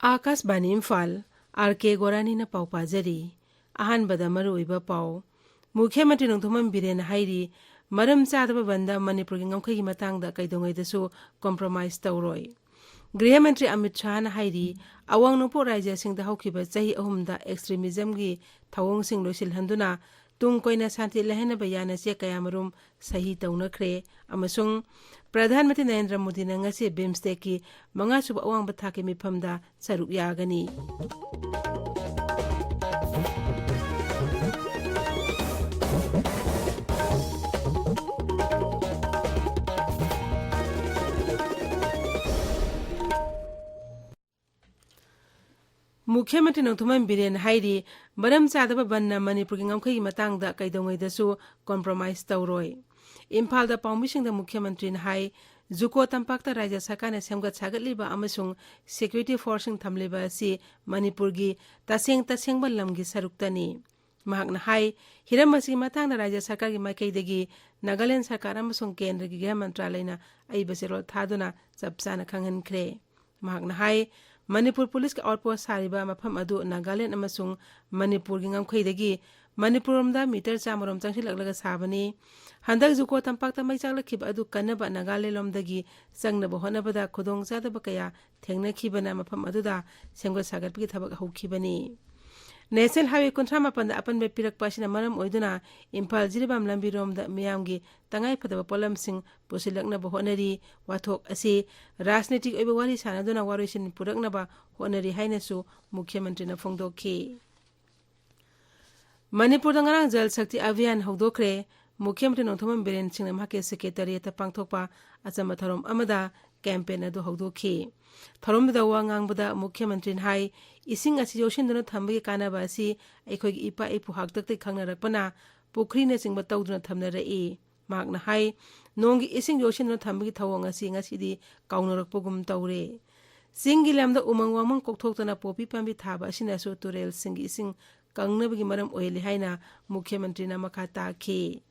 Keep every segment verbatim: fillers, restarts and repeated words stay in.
ꯑꯥꯀꯥꯁꯕꯥꯅꯤ Imphal, R ꯀꯦ ꯒꯣꯔꯥꯅꯤꯅ ꯄꯥꯎ ꯄꯥꯖꯔꯤ꯫ ꯑꯍꯥꯟꯕꯗ ꯃꯔꯨꯑꯣꯏꯕ ꯄꯥꯎ꯫ ꯃꯨꯈ꯭ꯌ ꯃꯟꯇ꯭ꯔꯤ ꯅꯣꯡꯊꯣꯝꯕꯝ ꯕꯤꯔꯦꯟꯅ ꯍꯥꯏꯔꯤ, ꯃꯔꯝ ꯆꯥꯗꯕ ꯕꯟꯗ ꯃꯅꯤꯄꯨꯔꯒꯤ ꯉꯝꯈꯩꯒꯤ ꯃꯇꯥꯡꯗ ꯀꯩꯗꯧꯉꯩꯗꯁꯨ compromise ꯇꯧꯔꯣꯏ꯫ ꯒ꯭ꯔꯤꯍ ꯃꯟꯇ꯭ꯔꯤ ꯑꯃꯤꯠ ꯁꯥꯍꯅ ꯍꯥꯏꯔꯤ, ꯑꯋꯥꯡ ꯅꯣꯡꯄꯣꯛ ꯔꯥꯖ꯭ꯌꯁꯤꯡꯗ ꯍꯧꯈꯤꯕ ꯆꯍꯤ ꯑꯍꯨꯝꯗ extremismꯒꯤ ꯊꯧꯑꯣꯡꯁꯤꯡ ꯂꯣꯏꯁꯤꯜꯍꯟꯗꯨꯅ ꯇꯨꯡ ꯀꯣꯏꯅ ꯁꯥꯟꯇꯤ ꯂꯩꯍꯟꯅꯕ ꯌꯥꯅꯆꯦ ꯀꯌꯥꯃꯔꯨꯝ ꯁꯍꯤ ꯇꯧꯅꯈ꯭ꯔꯦ ꯑꯃꯁꯨꯡ ꯄ꯭ꯔꯙꯥꯟ ꯃꯟꯇ꯭ꯔꯤ ꯅꯔꯦꯟꯗ꯭ꯔ ꯃꯣꯗꯤꯅ ꯉꯁꯤ BIMSTECꯀꯤ ꯃꯉꯥꯁꯨꯕ ꯑꯋꯥꯡꯕ ꯊꯥꯛꯀꯤ ꯃꯤꯐꯝꯗ ꯁꯔꯨꯛ ꯌꯥꯒꯅꯤ꯫ ꯃꯨꯈ꯭ꯌ ꯃꯟꯇ꯭ꯔꯤ ꯅꯣꯡꯊꯣꯝꯕꯝ ꯕꯤꯔꯦꯟ ꯍꯥꯏꯔꯤ, ꯃꯔꯝ ꯆꯥꯗꯕ ꯕꯟꯅ ꯃꯅꯤꯄꯨꯔꯒꯤ ꯉꯝꯈꯩꯒꯤ ꯃꯇꯥꯡꯗ ꯀꯩꯗꯧꯉꯩꯗꯁꯨ compromise ꯇꯧꯔꯣꯏ꯫ ꯏꯝꯐꯥꯜꯗ ꯄꯥꯎꯃꯤꯁꯤꯡꯗ ꯃꯨꯈ꯭ꯌ ꯃꯟꯇ꯭ꯔꯤꯅ ꯍꯥꯏ, ꯖꯨꯀꯣ ꯇꯝꯄꯥꯛꯇ ꯔꯥꯖ꯭ꯌ ꯁꯔꯀꯥꯔꯅ ꯁꯦꯝꯒꯠ ꯁꯥꯒꯠꯂꯤꯕ ꯑꯃꯁꯨꯡ security forceꯁꯤꯡ ꯊꯝꯂꯤꯕ ꯑꯁꯤ ꯃꯅꯤꯄꯨꯔꯒꯤ ꯇꯁꯦꯡ ꯇꯁꯦꯡꯕ ꯂꯝꯒꯤ ꯁꯔꯨꯛꯇꯅꯤ꯫ ꯃꯍꯥꯛꯅ ꯍꯥꯏ, ꯍꯤꯔꯝ ꯑꯁꯤꯒꯤ ꯃꯇꯥꯡꯗ ꯔꯥꯖ꯭ꯌ ꯁꯔꯀꯥꯔꯒꯤ ꯃꯥꯏꯀꯩꯗꯒꯤ ꯅꯥꯒꯥꯂꯦꯟ ꯁꯔꯀꯥꯔ ꯑꯃꯁꯨꯡ ꯀꯦꯟꯗ꯭ꯔꯒꯤ ꯒ꯭ꯔꯤꯍ ꯃꯟꯇ꯭ꯔꯥꯂꯌꯅ ꯑꯏꯕ ꯆꯦꯔꯣꯜ ꯊꯥꯗꯨꯅ ꯆꯞ ꯆꯥꯅ ꯈꯪꯍꯟꯈ꯭ꯔꯦ꯫ ꯃꯍꯥꯛꯅ ꯍꯥꯏ, ꯃꯅꯤꯄꯨꯔ ꯄꯨꯂꯤꯁꯀꯤ outpost ꯁꯥꯔꯤꯕ ꯃꯐꯝ ꯑꯗꯨ ꯅꯥꯒꯥꯂꯦꯟ ꯑꯃꯁꯨꯡ ꯃꯅꯤꯄꯨꯔꯒꯤ ꯉꯝꯈꯩꯗꯒꯤ ꯃꯅꯤꯄꯨꯔꯔꯣꯝꯗ meter ꯆꯥꯝꯃꯔꯣꯝ ꯆꯪꯁꯤꯜꯂꯛꯂꯒ ꯁꯥꯕꯅꯤ꯫ ꯍꯟꯗꯛ ꯖꯨꯀꯣ ꯇꯝꯄꯥꯛꯇ ꯃꯩ ꯆꯥꯛꯂꯛꯈꯤꯕ ꯑꯗꯨ ꯀꯟꯅꯕ ꯅꯥꯒꯥꯂꯦꯟꯂꯣꯝꯗꯒꯤ ꯆꯪꯅꯕ ꯍꯣꯠꯅꯕꯗ ꯈꯨꯗꯣꯡꯆꯥꯗꯕ ꯀꯌꯥ ꯊꯦꯡꯅꯈꯤꯕꯅ ꯃꯐꯝ ꯑꯗꯨꯗ ꯁꯦꯝꯒꯠ ꯁꯥꯒꯠꯄꯒꯤ ꯊꯕꯛ ꯍꯧꯈꯤꯕꯅꯤ꯫ National Highway ꯀꯨꯟꯊ꯭ꯔꯥ ꯃꯥꯄꯟꯗ ꯑꯄꯟꯕ ꯄꯤꯔꯛꯄ ꯑꯁꯤꯅ ꯃꯔꯝ ꯑꯣꯏꯗꯨꯅ ꯏꯝꯐꯥꯜ ꯖꯤꯔꯤꯕꯥꯝ ꯂꯝꯕꯤꯔꯣꯝꯗ ꯃꯤꯌꯥꯝꯒꯤ ꯇꯉꯥꯏꯐꯗꯕ ꯄꯣꯠꯂꯝꯁꯤꯡ ꯄꯨꯁꯤꯜꯂꯛꯅꯕ ꯍꯣꯠꯅꯔꯤ꯫ ꯋꯥꯊꯣꯛ ꯑꯁꯤ ꯔꯥꯖꯅꯤꯇꯤꯒꯤ ꯑꯣꯏꯕ ꯋꯥꯔꯤ ꯁꯥꯟꯅꯗꯨꯅ ꯋꯥꯔꯣꯏꯁꯤꯟ ꯄꯨꯔꯛꯅꯕ ꯍꯣꯠꯅꯔꯤ ꯍꯥꯏꯅꯁꯨ ꯃꯨꯈ꯭ꯌ ꯃꯟꯇ꯭ꯔꯤꯅ ꯐꯣꯡꯗꯣꯛꯈꯤ꯫ ꯃꯅꯤꯄꯨꯔꯗ ꯉꯔꯥꯡ ꯖꯜ ꯁꯛꯇꯤ ꯑꯚꯤꯌꯥꯟ ꯍꯧꯗꯣꯛꯈ꯭ꯔꯦ꯫ ꯃꯨꯈ꯭ꯌ ꯃꯟꯇ꯭ꯔꯤ ꯅꯣꯡꯊꯣꯝꯕꯝ ꯕꯤꯔꯦꯟ ꯁꯤꯡꯅ ꯃꯍꯥꯛꯀꯤ ꯁꯦꯀ꯭ꯔꯦꯇꯔꯤꯌꯦꯠꯇ ꯄꯥꯡꯊꯣꯛꯄ ꯑꯆꯝꯕ ꯊꯧꯔꯝ ꯑꯃꯗ campaign ꯑꯗꯨ ꯍꯧꯗꯣꯛꯈꯤ꯫ ꯊꯧꯔꯝꯗꯨꯗ ꯋꯥ ꯉꯥꯡꯕꯗ ꯃꯨꯈ꯭ꯌ ꯃꯟꯇ꯭ꯔꯤꯅ ꯍꯥꯏ, ꯏꯁꯤꯡ ꯑꯁꯤ ꯌꯣꯛꯁꯤꯟꯗꯨꯅ ꯊꯝꯕꯒꯤ ꯀꯥꯟꯅꯕ ꯑꯁꯤ ꯑꯩꯈꯣꯏꯒꯤ ꯏꯄꯥ ꯏꯄꯨ ꯍꯥꯛꯇꯛꯇꯒꯤ ꯈꯪꯅꯔꯛꯄꯅ ꯄꯨꯈ꯭ꯔꯤꯅꯆꯤꯡꯕ ꯇꯧꯗꯨꯅ ꯊꯝꯅꯔꯛꯏ꯫ ꯃꯍꯥꯛꯅ ꯍꯥꯏ, ꯅꯣꯡꯒꯤ ꯏꯁꯤꯡ ꯌꯣꯛꯁꯤꯟꯗꯨꯅ ꯊꯝꯕꯒꯤ ꯊꯧꯑꯣꯡ ꯑꯁꯤ ꯉꯁꯤꯗꯤ ꯀꯥꯎꯅꯔꯛꯄꯒꯨꯝ ꯇꯧꯔꯦ꯫ ꯆꯤꯡꯒꯤ ꯂꯝꯗ ꯎꯃꯪ ꯋꯥꯃꯪ ꯀꯣꯛꯊꯣꯛꯇꯅ ꯄꯣꯄꯤ ꯄꯥꯝꯕꯤ ꯊꯥꯕ ꯑꯁꯤꯅꯁꯨ ꯇꯨꯔꯦꯜꯁꯤꯡꯒꯤ ꯏꯁꯤꯡ ꯀꯪꯅꯕꯒꯤ ꯃꯔꯝ ꯑꯣꯏꯍꯜꯂꯤ ꯍꯥꯏꯅ ꯃꯨꯈ꯭ꯌ ꯃꯟꯇ꯭ꯔꯤꯅ ꯃꯈꯥ ꯇꯥꯈꯤ꯫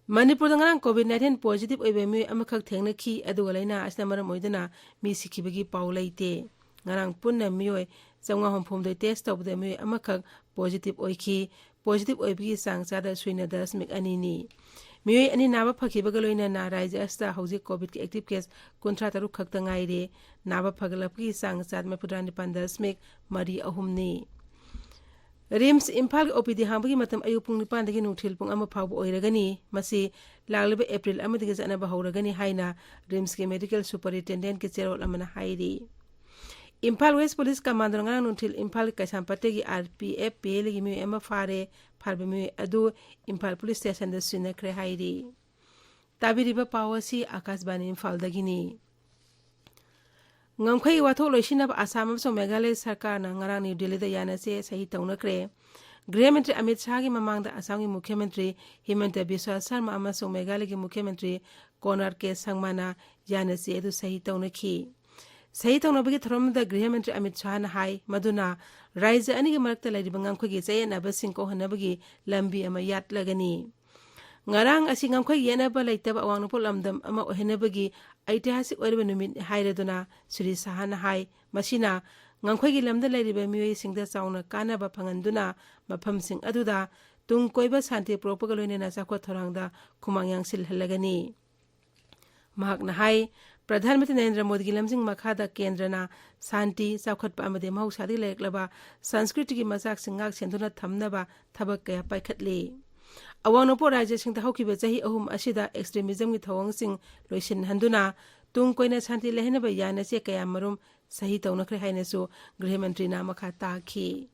ꯃꯅꯤꯄꯨꯔꯗ ꯉꯔꯥꯡ COVID nineteen positive ꯑꯣꯏꯕ ꯃꯤꯑꯣꯏ ꯑꯃꯈꯛ ꯊꯦꯡꯅꯈꯤ, ꯑꯗꯨꯒ ꯂꯥꯏꯅꯥ ꯑꯁꯤꯅ ꯃꯔꯝ ꯑꯣꯏꯗꯨꯅ ꯃꯤ ꯁꯤꯈꯤꯕꯒꯤ ꯄꯥꯎ ꯂꯩꯇꯦ꯫ ꯉꯔꯥꯡ ꯄꯨꯟꯅ ꯃꯤꯑꯣꯏ ꯆꯥꯝꯃꯉꯥ ꯍꯨꯝꯐꯨꯍꯨꯝꯗꯣꯏ test ꯇꯧꯕꯗ ꯃꯤꯑꯣꯏ ꯑꯃꯈꯛ positive ꯑꯣꯏꯈꯤ꯫ Positive ꯑꯣꯏꯕꯒꯤ ꯆꯥꯡ ꯆꯥꯗ ꯁꯨꯏꯅ ꯗꯁꯃꯤꯛ ꯑꯅꯤꯅꯤ꯫ ꯃꯤꯑꯣꯏ ꯑꯅꯤ ꯅꯥꯕ ꯐꯈꯤꯕꯒ ꯂꯣꯏꯅꯅ ꯔꯥꯖ꯭ꯌ ꯑꯁꯤꯗ ꯍꯧꯖꯤꯛ COVIDꯀꯤ active case ꯀꯨꯟꯊ꯭ꯔꯥ ꯇꯔꯨꯛ ꯈꯛꯇ ꯉꯥꯏꯔꯦ꯫ ꯅꯥꯕ ꯐꯒꯠꯂꯛꯄꯒꯤ ꯆꯥꯡ ꯆꯥꯗ ꯃꯔꯤꯐꯨꯇꯔꯥ ꯅꯤꯄꯥꯟ ꯗꯁꯃꯤꯛ ꯃꯔꯤ ꯑꯍꯨꯝꯅꯤ꯫ RIMS ꯏꯝꯐꯥꯜꯒꯤ OPD ꯍꯥꯡꯕꯒꯤ ꯃꯇꯝ ꯑꯌꯨꯛ ꯄꯨꯡ ꯅꯤꯄꯥꯟꯗꯒꯤ ꯅꯨꯡꯊꯤꯜ ꯄꯨꯡ ꯑꯃ ꯐꯥꯎꯕ ꯑꯣꯏꯔꯒꯅꯤ꯫ ꯃꯁꯤ ꯂꯥꯛꯂꯤꯕ April ꯑꯃꯗꯒꯤ ꯆꯠꯅꯕ ꯍꯧꯔꯒꯅꯤ ꯍꯥꯏꯅ RIMSꯀꯤ medical superintendentꯀꯤ ꯆꯦꯔꯣꯜ ꯑꯃꯅ ꯍꯥꯏꯔꯤ꯫ ꯏꯝꯐꯥꯜ West Police Commandꯅ ꯉꯔꯥꯡ ꯅꯨꯡꯊꯤꯜ ꯏꯝꯐꯥꯜ ꯀꯩꯁꯥꯝꯄꯥꯠꯇꯒꯤ RPF PLAꯒꯤ ꯃꯤꯑꯣꯏ ꯑꯃ ꯐꯥꯔꯦ꯫ ꯐꯥꯔꯕ ꯃꯤꯑꯣꯏ ꯑꯗꯨ ꯏꯝꯐꯥꯜ police stationꯗ ꯁꯤꯟꯅꯈ꯭ꯔꯦ ꯍꯥꯏꯔꯤ꯫ ꯇꯥꯕꯤꯔꯤꯕ ꯄꯥꯎ ꯑꯁꯤ ꯑꯀꯥꯁꯕꯥꯅꯤ ꯏꯝꯐꯥꯜꯗꯒꯤꯅꯤ꯫ ꯉꯝꯈꯩꯒꯤ ꯋꯥꯊꯣꯛ ꯂꯣꯏꯁꯤꯟꯅꯕ ꯑꯁꯥꯝ ꯑꯃꯁꯨꯡ ꯃꯦꯘꯥꯂꯌ ꯁꯔꯀꯥꯔꯅ ꯉꯔꯥꯡ ꯅ꯭ꯌꯨ ꯗꯦꯜꯂꯤꯗ ꯌꯥꯅꯁꯦ ꯁꯍꯤ ꯇꯧꯅꯈ꯭ꯔꯦ꯫ ꯒ꯭ꯔꯤꯍ ꯃꯟꯇ꯭ꯔꯤ ꯑꯃꯤꯠ ꯁꯥꯍꯒꯤ ꯃꯃꯥꯡꯗ ꯑꯁꯥꯝꯒꯤ ꯃꯨꯈ꯭ꯌ ꯃꯟꯇ꯭ꯔꯤ ꯍꯤꯃꯟꯇ ꯕꯤꯁ꯭ꯋꯥ ꯁꯔꯃ ꯑꯃꯁꯨꯡ ꯃꯦꯘꯥꯂꯌꯒꯤ ꯃꯨꯈ꯭ꯌ ꯃꯟꯇ꯭ꯔꯤ ꯀꯣꯅꯥꯔ ꯀꯦ ꯁꯪꯃꯥꯅ ꯌꯥꯅꯁꯦ ꯑꯗꯨ ꯁꯍꯤ ꯇꯧꯅꯈꯤ꯫ ꯁꯍꯤ ꯇꯧꯅꯕꯒꯤ ꯊꯧꯔꯝꯗꯨꯗ ꯒ꯭ꯔꯤꯍ ꯃꯟꯇ꯭ꯔꯤ ꯑꯃꯤꯠ ꯁꯥꯍꯅ ꯍꯥꯏ, ꯃꯗꯨꯅ ꯔꯥꯖ꯭ꯌ ꯑꯅꯤꯒꯤ ꯃꯔꯛꯇ ꯂꯩꯔꯤꯕ ꯉꯝꯈꯩꯒꯤ ꯆꯌꯦꯠꯅꯕꯁꯤꯡ ꯀꯣꯛꯍꯟꯅꯕꯒꯤ ꯂꯝꯕꯤ ꯑꯃ ꯌꯥꯠꯂꯒꯅꯤ꯫ ꯉꯔꯥꯡ ꯑꯁꯤ ꯉꯝꯈꯩ ꯌꯦꯠꯅꯕ ꯂꯩꯇꯕ ꯑꯋꯥꯡ ꯅꯣꯡꯄꯣꯛ ꯂꯝꯗꯝ ꯑꯃ ꯑꯣꯏꯍꯟꯅꯕꯒꯤ ꯑꯩꯇꯤꯍꯥꯁꯤꯛ ꯑꯣꯏꯔꯕ ꯅꯨꯃꯤꯠ ꯍꯥꯏꯔꯗꯨꯅ ꯁ꯭ꯔꯤ ꯁꯥꯍꯅ ꯍꯥꯏ, ꯃꯁꯤꯅ ꯉꯝꯈꯩꯒꯤ ꯂꯝꯗ ꯂꯩꯔꯤꯕ ꯃꯤꯑꯣꯏꯁꯤꯡꯗ ꯆꯥꯎꯅ ꯀꯥꯟꯅꯕ ꯐꯪꯍꯟꯗꯨꯅ ꯃꯐꯝꯁꯤꯡ ꯑꯗꯨꯗ ꯇꯨꯡ ꯀꯣꯏꯕ ꯁꯥꯟꯇꯤ ꯄꯨꯔꯛꯄꯒ ꯂꯣꯏꯅꯅ ꯆꯥꯎꯈꯠ ꯊꯧꯔꯥꯡꯗ ꯈꯨꯃꯥꯡ ꯌꯥꯡꯁꯤꯜꯍꯜꯂꯒꯅꯤ꯫ ꯃꯍꯥꯛꯅ ꯍꯥꯏ, ꯄ꯭ꯔꯙꯥꯟ ꯃꯟꯇ꯭ꯔꯤ ꯅꯔꯦꯟꯗ꯭ꯔ ꯃꯣꯗꯤꯒꯤ ꯂꯝꯖꯤꯡ ꯃꯈꯥꯗ ꯀꯦꯟꯗ꯭ꯔꯅ ꯁꯥꯟꯇꯤ, ꯆꯥꯎꯈꯠꯄ ꯑꯃꯗꯤ ꯃꯍꯧꯁꯥꯗꯒꯤ ꯂꯩꯔꯛꯂꯕ ꯁꯪꯁꯀ꯭ꯔꯤꯇꯤꯒꯤ ꯃꯆꯥꯛꯁꯤꯡ ꯉꯥꯛ ꯁꯦꯟꯗꯨꯅ ꯊꯝꯅꯕ ꯊꯕꯛ ꯀꯌꯥ ꯄꯥꯏꯈꯠꯂꯤ꯫ ꯑꯋꯥꯡ ꯅꯣꯡꯄꯣꯛ ꯔꯥꯖ꯭ꯌꯁꯤꯡꯗ ꯍꯧꯈꯤꯕ ꯆꯍꯤ ꯑꯍꯨꯝ ꯑꯁꯤꯗ extremismꯒꯤ ꯊꯧꯑꯣꯡꯁꯤꯡ ꯂꯣꯏꯁꯤꯟꯍꯟꯗꯨꯅ ꯇꯨꯡ ꯀꯣꯏꯅ ꯁꯥꯟꯇꯤ ꯂꯩꯍꯟꯅꯕ ꯌꯥꯅꯆꯦ ꯀꯌꯥꯃꯔꯨꯝ ꯁꯍꯤ ꯇꯧꯅꯈ꯭ꯔꯦ ꯍꯥꯏꯅꯁꯨ ꯒ꯭ꯔꯤꯍ ꯃꯟꯇ꯭ꯔꯤꯅ ꯃꯈꯥ ꯇꯥꯈꯤ꯫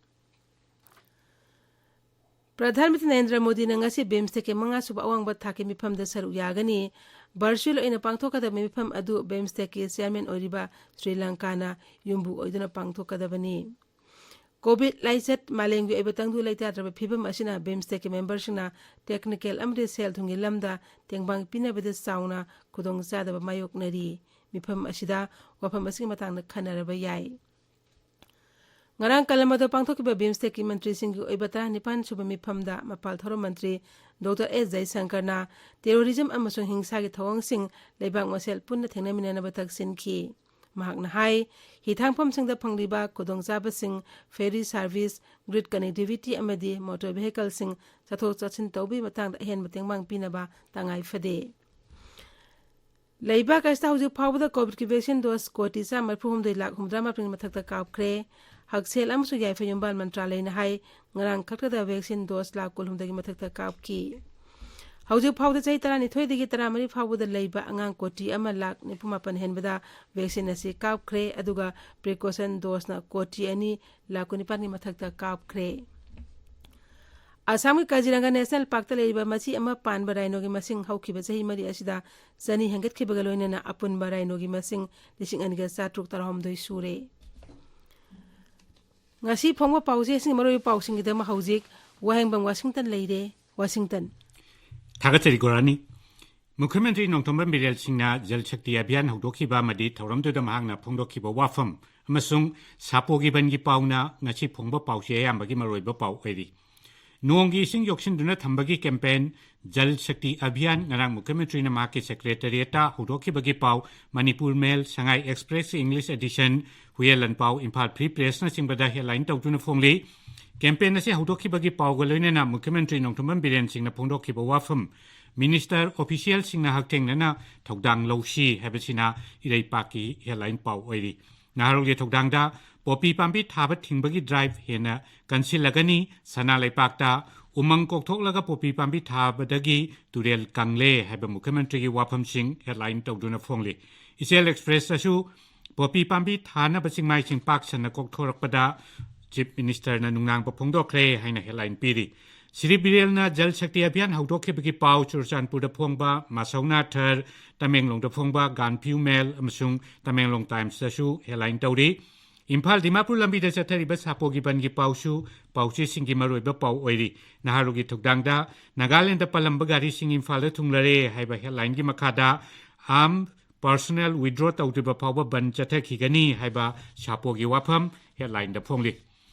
ꯄ꯭ꯔꯙꯥꯟ ꯃꯟꯇ꯭ꯔꯤ ꯅꯔꯦꯟꯗ꯭ꯔ ꯃꯣꯗꯤꯅ ꯉꯁꯤ BIMSTECꯀꯤ ꯃꯉꯥꯁꯨꯕ ꯑꯋꯥꯡꯕ ꯊꯥꯛꯀꯤ ꯃꯤꯐꯝꯗ ꯁꯔꯨꯛ ꯌꯥꯒꯅꯤ꯫ Virtual ꯑꯣꯏꯅ ꯄꯥꯡꯊꯣꯛꯀꯗꯕ ꯃꯤꯐꯝ ꯑꯗꯨ BIMSTECꯀꯤ chairman ꯑꯣꯏꯔꯤꯕ ꯁ꯭ꯔꯤ ꯂꯪꯀꯥꯅ ꯌꯨꯝꯕꯨ ꯑꯣꯏꯗꯨꯅ ꯄꯥꯡꯊꯣꯛꯀꯗꯕꯅꯤ꯫ COVID ꯂꯥꯏꯆꯠ ꯃꯥꯂꯦꯝꯒꯤ ꯑꯣꯏꯕ ꯇꯪꯗꯨ ꯂꯩꯇꯥꯗ꯭ꯔꯕ ꯐꯤꯕꯝ ꯑꯁꯤꯅ BIMSTECꯀꯤ memberꯁꯤꯡꯅ technical ꯑꯃꯗꯤ ꯁꯦꯜ ꯊꯨꯝꯒꯤ ꯂꯝꯗ ꯇꯦꯡꯕꯥꯡ ꯄꯤꯅꯕꯗ ꯆꯥꯎꯅ ꯈꯨꯗꯣꯡꯆꯥꯗꯕ ꯃꯥꯌꯣꯛꯅꯔꯤ꯫ ꯃꯤꯐꯝ ꯑꯁꯤꯗ ꯋꯥꯐꯝ ꯑꯁꯤꯒꯤ ꯃꯇꯥꯡꯗ ꯈꯟꯅꯔꯕ ꯌꯥꯏ꯫ ꯉꯔꯥꯡ ꯀꯂꯝꯕꯗ ꯄꯥꯡꯊꯣꯛꯈꯤꯕ ꯕꯤꯝꯁꯇꯦꯛꯀꯤ ꯃꯟꯇ꯭ꯔꯤꯁꯤꯡꯒꯤ ꯑꯣꯏꯕ ꯇꯔꯥꯅꯤꯄꯥꯟ ꯁꯨꯕ ꯃꯤꯐꯝꯗ ꯃꯄꯥꯜ ꯊꯧꯔꯝ ꯃꯟꯇ꯭ꯔꯤ ꯗꯣꯛꯇꯔ ꯑꯦꯁ ꯖꯌꯁꯪꯀꯔꯅ terrorism ꯑꯃꯁꯨꯡ ꯍꯤꯡꯁꯥꯒꯤ ꯊꯧꯑꯣꯡꯁꯤꯡ ꯂꯩꯕꯥꯛ ꯃꯁꯦꯜ ꯄꯨꯟꯅ ꯊꯦꯡꯅꯃꯤꯟꯅꯅꯕ ꯇꯛꯁꯤꯟꯈꯤ꯫ ꯃꯍꯥꯛꯅ ꯍꯥꯏ, ꯍꯤꯊꯥꯡꯐꯝꯁꯤꯡꯗ ꯐꯪꯂꯤꯕ ꯈꯨꯗꯣꯡꯆꯥꯕꯁꯤꯡ, ferry service, grid connectivity ꯑꯃꯗꯤ motor vehicleꯁꯤꯡ ꯆꯠꯊꯣꯛ ꯆꯠꯁꯤꯟ ꯇꯧꯕꯒꯤ ꯃꯇꯥꯡꯗ ꯑꯍꯦꯟꯕ ꯇꯦꯡꯕꯥꯡ ꯄꯤꯅꯕ ꯇꯉꯥꯏ ꯐꯗꯦ꯫ ꯂꯩꯕꯥꯛ ꯑꯁꯤꯗ ꯍꯧꯖꯤꯛ ꯐꯥꯎꯕꯗ COVID-ꯀꯤ vaccine dose ꯀꯣꯇꯤ ꯆꯥꯝꯃ ꯃꯔꯤꯐꯨ ꯍꯨꯝꯗꯣꯏ ꯂꯥꯈ ꯍꯨꯝꯗ꯭ꯔꯥ ꯃꯥꯄꯟꯒꯤ ꯃꯊꯛꯇ ꯀꯥꯞꯈ꯭ꯔꯦ꯫ ꯍꯛꯁꯦꯜ ꯑꯃꯁꯨꯡ ꯌꯥꯏꯐ ꯌꯨꯝꯕꯥꯜ ꯃꯟꯇ꯭ꯔꯥꯂꯌꯅ ꯍꯥꯏ, ꯉꯔꯥꯡ ꯈꯛꯇꯗ vaccine dose ꯂꯥꯈ ꯀꯨꯟꯍꯨꯝꯗꯣꯏꯒꯤ ꯃꯊꯛꯇ ꯀꯥꯞꯈꯤ꯫ ꯍꯧꯖꯤꯛ ꯐꯥꯎꯕꯗ ꯆꯍꯤ ꯇꯔꯥꯅꯤꯊꯣꯏꯗꯒꯤ ꯇꯔꯥꯃꯔꯤ ꯐꯥꯎꯕꯗ ꯂꯩꯕ ꯑꯉꯥꯡ ꯀꯣꯇꯤ ꯑꯃ ꯂꯥꯈ ꯅꯤꯐꯨ ꯃꯥꯄꯟ ꯍꯦꯟꯕꯗ vaccine ꯑꯁꯤ ꯀꯥꯞꯈ꯭ꯔꯦ, ꯑꯗꯨꯒ precaution doseꯅ ꯀꯣꯇꯤ ꯑꯅꯤ ꯂꯥꯈ ꯀꯨꯟꯅꯤꯄꯥꯟꯒꯤ ꯃꯊꯛꯇ ꯀꯥꯞꯈ꯭ꯔꯦ꯫ ꯑꯁꯥꯝꯒꯤ ꯀꯥꯖꯤꯔꯪꯒ National Parkꯇ ꯂꯩꯔꯤꯕ ꯃꯆꯤ ꯑꯃ ꯄꯥꯟꯕ rhinoꯒꯤ ꯃꯁꯤꯡ ꯍꯧꯈꯤꯕ ꯆꯍꯤ ꯃꯔꯤ ꯑꯁꯤꯗ ꯆꯅꯤ ꯍꯦꯟꯒꯠꯈꯤꯕꯒ ꯂꯣꯏꯅꯅ ꯑꯄꯨꯟꯕ rhinoꯒꯤ ꯃꯁꯤꯡ ꯂꯤꯁꯤꯡ ꯑꯅꯤꯒ ꯆꯥꯇ꯭ꯔꯨꯛ ꯇꯔꯥꯍꯨꯝꯗꯣꯏ ꯁꯨꯔꯦ꯫ ꯉꯁꯤ ꯐꯣꯡꯕ ꯄꯥꯎꯆꯦꯁꯤꯡꯒꯤ ꯃꯔꯨꯑꯣꯏꯕ ꯄꯥꯎꯁꯤꯡꯒꯤꯗꯃꯛ ꯍꯧꯖꯤꯛ ꯋꯥꯍꯦꯡꯕꯝ ꯋꯥꯁꯤꯡꯇꯟ ꯂꯩꯔꯦ꯫ ꯋꯥꯁꯤꯡꯇꯟ꯫ ꯊꯥꯒꯠꯆꯔꯤ ꯒꯣꯔꯥꯅꯤ꯫ ꯃꯨꯈ꯭ꯌ ꯃꯟꯇ꯭ꯔꯤ ꯅꯣꯡꯊꯣꯝꯕꯝ ꯕꯤꯔꯦꯟ ꯁꯤꯡꯅ ꯖꯜ ꯁꯛꯇꯤ ꯑꯚꯤꯌꯥꯟ ꯍꯧꯗꯣꯛꯈꯤꯕ ꯑꯃꯗꯤ ꯊꯧꯔꯝꯗꯨꯗ ꯃꯍꯥꯛꯅ ꯐꯣꯡꯗꯣꯛꯈꯤꯕ ꯋꯥꯐꯝ ꯑꯃꯁꯨꯡ ꯁꯥꯄꯣꯒꯤ ꯕꯟꯒꯤ ꯄꯥꯎꯅ ꯉꯁꯤ ꯐꯣꯡꯕ ꯄꯥꯎꯆꯦ ꯑꯌꯥꯝꯕꯒꯤ ꯃꯔꯨꯑꯣꯏꯕ ꯄꯥꯎ ꯑꯣꯏꯔꯤ꯫ ꯅꯣꯡꯒꯤ ꯏꯁꯤꯡ ꯌꯣꯛꯁꯤꯟꯗꯨꯅ ꯊꯝꯕꯒꯤ campaign ꯖꯜ ꯁꯛꯇꯤ ꯑꯚꯤꯌꯥꯟ ꯉꯔꯥꯡ ꯃꯨꯈ꯭ꯌ ꯃꯟꯇ꯭ꯔꯤꯅ ꯃꯍꯥꯛꯀꯤ secretariatꯇ ꯍꯧꯗꯣꯛꯈꯤꯕꯒꯤ ꯄꯥꯎ Manipur mail, Sangai express English edition, ꯍꯨꯌꯦꯟ ꯂꯥꯟꯄꯥꯎ, ꯏꯝꯐꯥꯜ ꯐ꯭ꯔꯤ ꯄ꯭ꯔꯦꯁꯅꯆꯤꯡꯕꯗ headline ꯇꯧꯗꯨꯅ ꯐꯣꯡꯂꯤ꯫ Campaign ꯑꯁꯤ ꯍꯧꯗꯣꯛꯈꯤꯕꯒꯤ ꯄꯥꯎꯒ ꯂꯣꯏꯅꯅ ꯃꯨꯈ꯭ꯌ ꯃꯟꯇ꯭ꯔꯤ ꯅꯣꯡꯊꯣꯝꯕꯝ ꯕꯤꯔꯦꯟ ꯁꯤꯡꯅ ꯐꯣꯡꯗꯣꯛꯈꯤꯕ ꯋꯥꯐꯝ, minister officialꯁꯤꯡꯅ ꯍꯛꯊꯦꯡꯅꯅ ꯊꯧꯗꯥꯡ ꯂꯧꯁꯤ ꯍꯥꯏꯕꯁꯤꯅ ꯏꯔꯩꯄꯥꯛꯀꯤ headline ꯄꯥꯎ ꯑꯣꯏꯔꯤ꯫ ꯅꯍꯥꯔꯣꯜꯒꯤ ꯊꯧꯗꯥꯡꯗ ꯄꯣꯄꯤ ꯄꯥꯝꯕꯤ ꯊꯥꯕ ꯊꯤꯡꯕꯒꯤ drive ꯍꯦꯟꯅ ꯀꯟꯁꯤꯜꯂꯒꯅꯤ, ꯁꯅꯥ ꯂꯩꯄꯥꯛꯇ ꯎꯃꯪ ꯀꯣꯛꯊꯣꯛꯂꯒ ꯄꯣꯄꯤ ꯄꯥꯝꯕꯤ ꯊꯥꯕꯗꯒꯤ ꯇꯨꯔꯦꯜ ꯀꯪꯂꯦ ꯍꯥꯏꯕ ꯃꯨꯈ꯭ꯌ ꯃꯟꯇ꯭ꯔꯤꯒꯤ ꯋꯥꯐꯝꯁꯤꯡ headline ꯇꯧꯗꯨꯅ ꯐꯣꯡꯂꯤ꯫ ꯏꯆꯦꯜ ꯑꯦꯛꯁꯄ꯭ꯔꯦꯁꯇꯁꯨ ꯄꯣꯄꯤ ꯄꯥꯝꯕꯤ ꯊꯥꯅꯕ ꯆꯤꯡꯃꯥꯏꯁꯤꯡ ꯄꯥꯛ ꯁꯟꯅ ꯀꯣꯛꯊꯣꯔꯛꯄꯗ Chief Ministerꯅ ꯅꯨꯡꯅꯥꯡꯕ ꯐꯣꯡꯗꯣꯛꯈ꯭ꯔꯦ ꯍꯥꯏꯅ headline ꯄꯤꯔꯤ꯫ ꯁ꯭ꯔꯤ ꯕꯤꯔꯦꯜꯅ ꯖꯜ ꯁꯛꯇꯤ ꯑꯚꯤꯌꯥꯟ ꯍꯧꯗꯣꯛꯈꯤꯕꯒꯤ ꯄꯥꯎ ꯆꯨꯔꯆꯥꯟꯄꯨꯔꯗ ꯐꯣꯡꯕ ꯃꯥꯁꯧꯅꯥ ꯊꯔ, ꯇꯃꯦꯡꯂꯣꯡꯗ ꯐꯣꯡꯕ ꯒꯥꯟꯐꯤꯌꯨ ꯃꯦꯜ ꯑꯃꯁꯨꯡ ꯇꯃꯦꯡꯂꯣꯡ ꯇꯥꯏꯝꯁꯇꯁꯨ headline ꯇꯧꯔꯤ꯫ ꯏꯝꯐꯥꯜ ꯗꯤꯃꯥꯄꯨꯔ ꯂꯝꯕꯤꯗ ꯆꯠꯊꯔꯤꯕ ꯁꯥꯄꯣꯒꯤ ꯕꯟꯒꯤ ꯄꯥꯎꯁꯨ ꯄꯥꯎꯆꯦꯁꯤꯡꯒꯤ ꯃꯔꯨꯑꯣꯏꯕ ꯄꯥꯎ ꯑꯣꯏꯔꯤ꯫ ꯅꯍꯥꯔꯣꯜꯒꯤ ꯊꯧꯗꯥꯡꯗ ꯅꯥꯒꯥꯂꯦꯟꯗ ꯄꯜꯂꯝꯕ ꯒꯥꯔꯤꯁꯤꯡ ꯏꯝꯐꯥꯜꯗ ꯊꯨꯡꯂꯔꯦ ꯍꯥꯏꯕ headlineꯒꯤ ꯃꯈꯥꯗ armed ꯄꯔꯁꯣꯅꯦꯜ ꯋꯤꯗ꯭ꯔꯣ ꯇꯧꯗ꯭ꯔꯤꯕ ꯐꯥꯎꯕ ꯕꯟ ꯆꯠꯊꯈꯤꯒꯅꯤ ꯍꯥꯏꯕ ꯁꯥꯄꯣꯒꯤ ꯋꯥꯐꯝ ꯍꯦꯗꯂꯥꯏꯟꯗ ꯐꯣꯡꯂꯤ꯫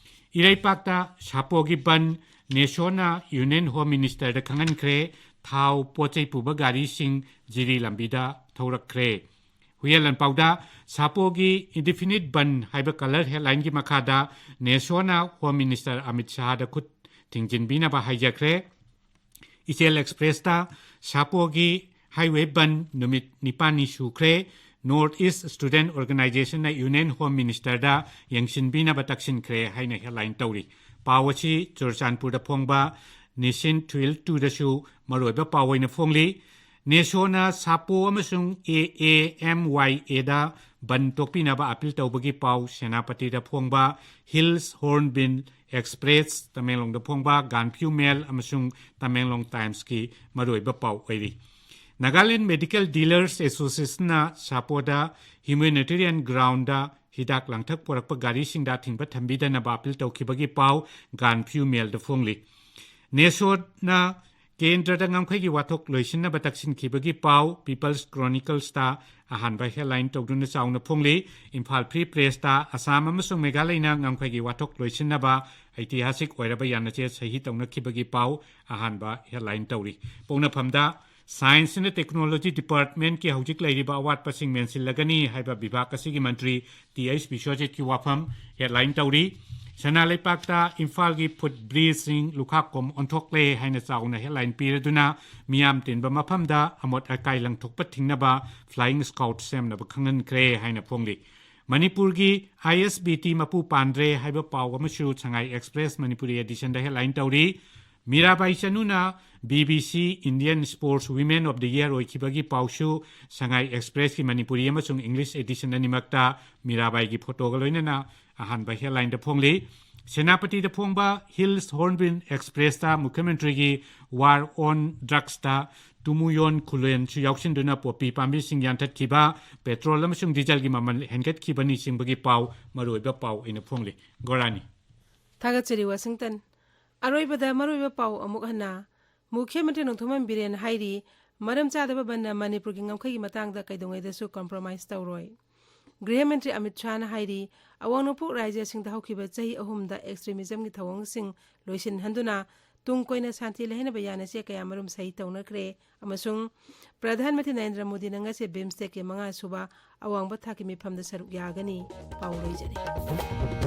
ꯏꯔꯩꯄꯥꯛꯇ ꯁꯥꯄꯣꯒꯤ ꯕꯟ ꯅꯦꯁꯣꯅ ꯌꯨꯅꯤꯌꯟ ꯍꯣꯝ ꯃꯤꯅꯤꯁꯇꯔꯗ ꯈꯪꯍꯟꯈ꯭ꯔꯦ꯫ ꯊꯥꯎ ꯄꯣꯠ ꯆꯩ ꯄꯨꯕ ꯒꯥꯔꯤꯁꯤꯡ ꯖꯤꯔꯤ ꯂꯝꯕꯤꯗ ꯊꯧꯔꯛꯈ꯭ꯔꯦ꯫ ꯍꯨꯏꯌꯦꯟ ꯂꯥꯟꯄꯥꯎꯗ ꯁꯥꯄꯣꯒꯤ ꯏꯟꯗꯤꯐꯤꯅꯤꯠ ꯕꯟ ꯍꯥꯏꯕ ꯀꯂꯔ ꯍꯦꯗꯂꯥꯏꯟꯒꯤ ꯃꯈꯥꯗ ꯅꯦꯁꯣꯅ ꯍꯣꯝ ꯃꯤꯅꯤꯁꯇꯔ ꯑꯃꯤꯠ ꯁꯥꯍꯗ ꯈꯨꯠ ꯊꯤꯡꯖꯤꯟꯕꯤꯅꯕ ꯍꯥꯏꯖꯈ꯭ꯔꯦ꯫ ꯏꯆꯦꯜ ꯑꯦꯛꯁꯄ꯭ꯔꯦꯁꯇ ꯁꯥꯄꯣꯒꯤ ꯍꯥꯏꯋꯦ ꯕꯟ ꯅꯨꯃꯤꯠ ꯅꯤꯄꯥꯜꯅꯤ ꯁꯨꯈ꯭ꯔꯦ꯫ ꯅꯣꯔꯠ ꯏꯁ ꯁ꯭ꯇꯨꯗꯦꯟꯠ ꯑꯣꯔꯒꯅꯥꯏꯖꯦꯁꯟꯅ ꯌꯨꯅꯤꯌꯟ ꯍꯣꯝ ꯃꯤꯅꯤꯁꯇꯔꯗ ꯌꯦꯡꯁꯤꯟꯕꯤꯅꯕ ꯇꯛꯁꯤꯟꯈ꯭ꯔꯦ ꯍꯥꯏꯅ ꯍꯦꯗꯂꯥꯏꯟ ꯇꯧꯔꯤ꯫ ꯄꯥꯎ ꯑꯁꯤ ꯆꯨꯔꯆꯥꯟꯄꯨꯔꯗ ꯐꯣꯡꯕ ꯅꯦꯁꯟ ꯇꯨꯋꯤꯜ ꯇꯨꯗꯁꯨ ꯃꯔꯨꯑꯣꯏꯕ ꯄꯥꯎ ꯑꯣꯏꯅ ꯐꯣꯡꯂꯤ꯫ ꯅꯦꯁꯣꯅ ꯁꯥꯄꯣ ꯑꯃꯁꯨꯡ ꯑꯦ A M Y aid ban ꯇꯣꯛꯄꯤꯅꯕ appeal ꯇꯧꯕꯒꯤ ꯄꯥꯎ ꯁꯦꯅꯥꯄꯇꯤꯗ ꯐꯣꯡꯕ ꯍꯤꯜꯁ ꯍꯣꯔꯟꯕꯤꯜ ꯑꯦꯛꯁꯄ꯭ꯔꯦꯁ, ꯇꯃꯦꯡꯂꯣꯡꯗ ꯐꯣꯡꯕ ꯒꯥꯟꯐ꯭ꯌꯨ ꯃꯦꯜ ꯑꯃꯁꯨꯡ ꯇꯃꯦꯡꯂꯣꯡ ꯇꯥꯏꯝꯁꯀꯤ ꯃꯔꯨꯑꯣꯏꯕ ꯄꯥꯎ ꯑꯣꯏꯔꯤ꯫ ꯅꯥꯒꯥꯂꯦꯟ ꯃꯦꯗꯤꯀꯦꯜ ꯗꯤꯂꯔꯁ ꯑꯦꯁꯣꯁꯤꯌꯦꯁꯟꯅ ꯁꯥꯄꯣꯗ ꯍ꯭ꯌꯨꯃꯦꯅꯤꯇꯦꯔꯤꯌꯟ ꯒ꯭ꯔꯥꯎꯟꯗ ꯍꯤꯗꯥꯛ ꯂꯥꯡꯊꯛ ꯄꯨꯔꯛꯄ ꯒꯥꯔꯤꯁꯤꯡꯗ ꯑꯊꯤꯡꯕ ꯊꯝꯕꯤꯗꯅꯕ ꯑꯄꯤꯜ ꯇꯧꯈꯤꯕꯒꯤ ꯄꯥꯎ ꯒꯥꯟꯐ꯭ꯌꯨ ꯃꯦꯜꯗ ꯐꯣꯡꯂꯤ꯫ ꯅꯦꯁꯣꯅ ꯀꯦꯟꯗ꯭ꯔꯗ ꯉꯝꯈꯩꯒꯤ ꯋꯥꯊꯣꯛ ꯂꯣꯏꯁꯤꯟꯅꯕ ꯇꯛꯁꯤꯟꯈꯤꯕꯒꯤ ꯄꯥꯎ ꯄꯤꯄꯜꯁ ꯀ꯭ꯔꯣꯅꯤꯀꯜꯁꯇ ꯑꯍꯥꯟꯕ ꯍꯦꯗꯂꯥꯏꯟ ꯇꯧꯗꯨꯅ ꯆꯥꯎꯅ ꯐꯣꯡꯂꯤ꯫ ꯏꯝꯐꯥꯜ ꯐ꯭ꯔꯤ ꯄ꯭ꯔꯦꯁꯇ ꯑꯁꯥꯝ ꯑꯃꯁꯨꯡ ꯃꯦꯘꯥꯂꯌꯅ ꯉꯝꯈꯩꯒꯤ ꯋꯥꯊꯣꯛ ꯂꯣꯏꯁꯤꯟꯅꯕ ꯑꯩꯇꯤꯍꯥꯁꯤꯛ ꯑꯣꯏꯔꯕ ꯌꯥꯅꯆꯦ ꯁꯍꯤ ꯇꯧꯅꯈꯤꯕꯒꯤ ꯄꯥꯎ ꯑꯍꯥꯟꯕ ꯍꯦꯗꯂꯥꯏꯟ ꯇꯧꯔꯤ꯫ ꯄꯣꯛꯅꯐꯝꯗ ꯁꯥꯏꯟꯁ ꯑꯃꯗꯤ ꯇꯦꯛꯅꯣꯂꯣꯖꯤ ꯗꯤꯄꯥꯔꯠꯃꯦꯟꯠꯀꯤ ꯍꯧꯖꯤꯛ ꯂꯩꯔꯤꯕ ꯑꯋꯥꯠꯄꯁꯤꯡ ꯃꯦꯟꯁꯤꯜꯂꯒꯅꯤ ꯍꯥꯏꯕ ꯕꯤꯚꯥꯒ ꯑꯁꯤꯒꯤ ꯃꯟꯇ꯭ꯔꯤ ꯇꯤ ꯑꯩꯆ ꯕꯤꯁ꯭ꯋꯖꯤꯠꯀꯤ ꯋꯥꯐꯝ ꯍꯦꯗꯂꯥꯏꯟ ꯇꯧꯔꯤ꯫ ꯁꯅꯥ ꯂꯩꯄꯥꯛꯇ ꯏꯝꯐꯥꯜꯒꯤ ꯐꯨꯠ ꯕ꯭ꯔꯤꯖꯁꯤꯡ ꯂꯨꯈꯥꯛꯀꯣꯝ ꯑꯣꯟꯊꯣꯛꯂꯦ ꯍꯥꯏꯅ ꯆꯥꯎꯅ ꯍꯦꯗꯂꯥꯏꯟ ꯄꯤꯔꯗꯨꯅ ꯃꯤꯌꯥꯝ ꯇꯤꯟꯕ ꯃꯐꯝꯗ ꯑꯃꯣꯠ ꯑꯀꯥꯏ ꯂꯪꯊꯣꯛꯄ ꯊꯤꯡꯅꯕ ꯐ꯭ꯂꯥꯏꯌꯤꯡ ꯁ꯭ꯀ꯭ꯋꯥꯗ ꯁꯦꯝꯅꯕ ꯈꯪꯍꯟꯈ꯭ꯔꯦ ꯍꯥꯏꯅ ꯐꯣꯡꯂꯤ꯫ ꯃꯅꯤꯄꯨꯔꯒꯤ ꯑꯥꯏ ꯑꯦꯁ ꯕꯤ ꯇꯤ ꯃꯄꯨ ꯄꯥꯟꯗ꯭ꯔꯦ ꯍꯥꯏꯕ ꯄꯥꯎ ꯑꯃꯁꯨ ꯁꯉꯥꯏ ꯑꯦꯛꯁꯄ꯭ꯔꯦꯁ ꯃꯅꯤꯄꯨꯔꯤ ꯑꯦꯗꯤꯁꯟꯗ ꯍꯦꯗꯂꯥꯏꯟ ꯇꯧꯔꯤ꯫ ꯃꯤꯔꯥꯕꯥꯏ ꯆꯅꯨꯅ B B C Indian Sports Women of the Year ꯑꯣꯏꯈꯤꯕꯒꯤ ꯄꯥꯎꯁꯨ ꯁꯉꯥꯏ ꯑꯦꯛꯁꯄ꯭ꯔꯦꯁꯀꯤ ꯃꯅꯤꯄꯨꯔꯤ ꯑꯃꯁꯨꯡ ꯏꯪꯂꯤꯁ ꯑꯦꯗꯤꯁꯟ ꯑꯅꯤꯃꯛꯇ ꯃꯤꯔꯥꯕꯥꯏꯒꯤ ꯐꯣꯇꯣꯒ ꯂꯣꯏꯅꯅ ꯑꯍꯥꯟꯕ ꯍꯦꯗꯂꯥꯏꯟꯗ ꯐꯣꯡꯂꯤ꯫ ꯁꯦꯅꯥꯄꯇꯤꯗ ꯐꯣꯡꯕ ꯍꯤꯜꯁ ꯍꯣꯔꯟꯕꯤꯜ ꯑꯦꯛꯁꯄ꯭ꯔꯦꯁꯇ ꯃꯨꯈ꯭ꯌꯃꯟꯇ꯭ꯔꯤꯒꯤ ꯋꯥꯔ ꯑꯣꯟ ꯗ꯭ꯔꯒꯁꯇ ꯇꯨꯃꯨꯌꯣꯟ ꯈꯨꯂꯦꯟꯁꯨ ꯌꯥꯎꯁꯤꯟꯗꯨꯅ ꯄꯣꯄꯤ ꯄꯥꯝꯕꯤꯁꯤꯡ ꯌꯥꯟꯊꯠꯈꯤꯕ, ꯄꯦꯇ꯭ꯔꯣꯜ ꯑꯃꯁꯨꯡ ꯗꯤꯖꯜꯒꯤ ꯃꯃꯜ ꯍꯦꯟꯒꯠꯈꯤꯕꯅꯆꯤꯡꯕꯒꯤ ꯄꯥꯎ ꯃꯔꯨꯑꯣꯏꯕ ꯄꯥꯎ ꯑꯣꯏꯅ ꯐꯣꯡꯂꯤ꯫ ꯒꯣꯔꯥꯅꯤ꯫ ꯊꯥꯒꯠꯆꯔꯤ ꯋꯥꯁꯤꯡꯇꯟ꯫ ꯑꯔꯣꯏꯕꯗ ꯃꯔꯨꯑꯣꯏꯕ ꯄꯥꯎ ꯑꯃꯨꯛ ꯍꯟꯅ꯫ ꯃꯨꯈ꯭ꯌ ꯃꯟꯇ꯭ꯔꯤ ꯅꯣꯡꯊꯣꯝꯕꯝ ꯕꯤꯔꯦꯟ ꯍꯥꯏꯔꯤ, ꯃꯔꯝ ꯆꯥꯗꯕ ꯕꯟꯅ ꯃꯅꯤꯄꯨꯔꯒꯤ ꯉꯝꯈꯩꯒꯤ ꯃꯇꯥꯡꯗ ꯀꯩꯗꯧꯉꯩꯗꯁꯨ compromise ꯇꯧꯔꯣꯏ꯫ ꯒ꯭ꯔꯤꯍ ꯃꯟꯇ꯭ꯔꯤ ꯑꯃꯤꯠ ꯁꯥꯍꯅ ꯍꯥꯏꯔꯤ, ꯑꯋꯥꯡ ꯅꯣꯡꯄꯣꯛ ꯔꯥꯖ꯭ꯌꯁꯤꯡꯗ ꯍꯧꯈꯤꯕ ꯆꯍꯤ ꯑꯍꯨꯝꯗ extremismꯒꯤ ꯊꯧꯑꯣꯡꯁꯤꯡ ꯂꯣꯏꯁꯤꯟꯍꯟꯗꯨꯅ ꯇꯨꯡ ꯀꯣꯏꯅ ꯁꯥꯟꯇꯤ ꯂꯩꯍꯟꯅꯕ ꯌꯥꯅꯆꯦ ꯀꯌꯥ ꯃꯔꯨꯝ ꯁꯍꯤ ꯇꯧꯅꯈ꯭ꯔꯦ ꯑꯃꯁꯨꯡ ꯄ꯭ꯔꯙꯥꯟ ꯃꯟꯇ꯭ꯔꯤ ꯅꯔꯦꯟꯗ꯭ꯔ ꯃꯣꯗꯤꯅ ꯉꯁꯤ BIMSTECꯀꯤ ꯃꯉꯥ ꯁꯨꯕ ꯑꯋꯥꯡꯕ ꯊꯥꯛꯀꯤ ꯃꯤꯐꯝꯗ ꯁꯔꯨꯛ ꯌꯥꯒꯅꯤ꯫ ꯄꯥꯎ ꯂꯣꯏꯖꯔꯦ꯫